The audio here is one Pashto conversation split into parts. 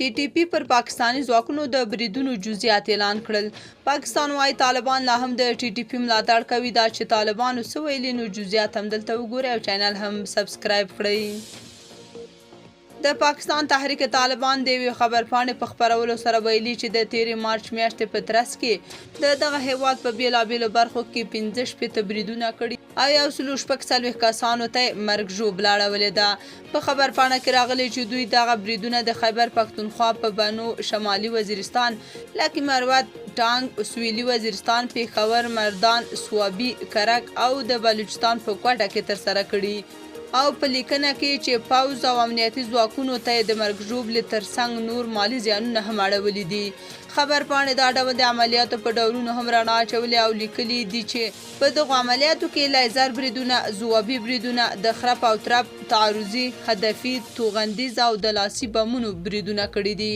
ټي ټي پي پر پاکستاني ځواکونو د بریدونو جزیات اعلان کړل. پاکستان وايي طالبان لا هم د ټي ټي پي ملاتړ کوي. دا چې طالبانو څه ویلي نو جزیات هم دلته وګورئ او چینل هم سبسکرایب کړئ. د پاکستان تحریک طالبان د یوې خبرپاڼې په خپرولو سره ویلي چې د تېرې مارچ میاشتې په ترڅ کې د دغه هېواد په بېلابېلو برخو کې 65 بریدونه کړي او 146 کسانو ته یې مرګ ژوبله اړولې ده. په خبرپاڼه کې راغلي چې دوی دغه بریدونه د خیبر پښتونخوا په بنو، شمالي وزیرستان، لکي مروت، ټانک، سویلي وزیرستان، پېښور، مردان، صوابي، کرک او د بلوچستان په کوټه کې ترسره کړي او په لیکنه کې چې پوځ او امنیتي ځواکونو ته یې د مرګ ژوبلې ترڅنګ نور مالي زیانونه هم اړولي دي. خبرپاڼې دا ډول د عملیاتو په ډولونو هم رڼا اچولې او لیکلي دي چې په دغو عملیاتو کې لیزر بریدونه، ځوابي بریدونه، د خرپ او ترپ، تعرضي، هدفي، توغندیز او د لاسي بمونو بریدونه کړي دي.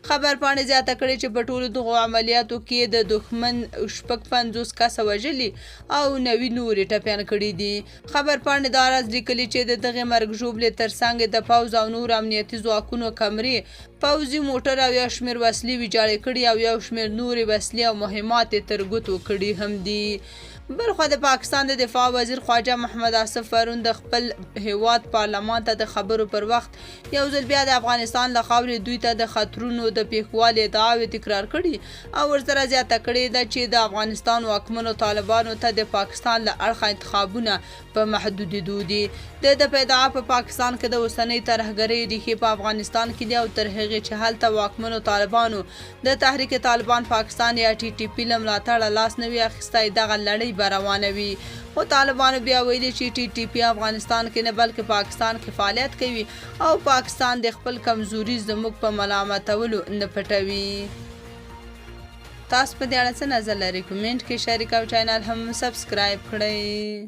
خبرپاڼې زیاته کړې چې په ټولو دغو عملیاتو کې د دښمن 56 کسه وژلي او 90 نور یې ټپیان کړي دي. خبرپاڼې دا راز لیکلي چې د دغې مرګ ژوبلې ترڅنګ د پوځ او نورو امنیتي ځواکونو کمرې، پوځي موټر او یو شمېر وسلې ویجاړې کړي او یو شمېر نورې وسلې او مهمات یې تر ګوتو کړي هم دي. بلخوا د پاکستان د دفاع وزیر خواجه محمد آصف پرون د خپل هیواد پارلمان ته د خبرو پر وخت یو ځل بیا د افغانستان له خاورې دوی ته د خطرونو د پېښوالي ادعاوې تکرار کړي او ورسره زیاته کړې ده چې د افغانستان واکمنو طالبانو ته د پاکستان له اړخه انتخابونه په محدودېدو دي. د ده په ادعا په پاکستان کې د اوسنۍ ترهګرۍ ریښې په افغانستان کې دي او تر هغې چې هلته واکمنو طالبانو د تحریک طالبان پاکستان یا ټي ټي پي له ملاتړه لاس نه وي اخیستی، دغه لړۍ به روانه وي. خو طالبانو بیا ویلي چې ټي ټي پي افغانستان کې نه بلکې پاکستان کې فعالیت کوي او پاکستان دې خپل کمزوري زموږ په ملامتولو نه پټوي. تاسو په دې اړه څه نظر لرئ؟ کومنټ کې شریک او چینل هم سبسکرایب کړئ.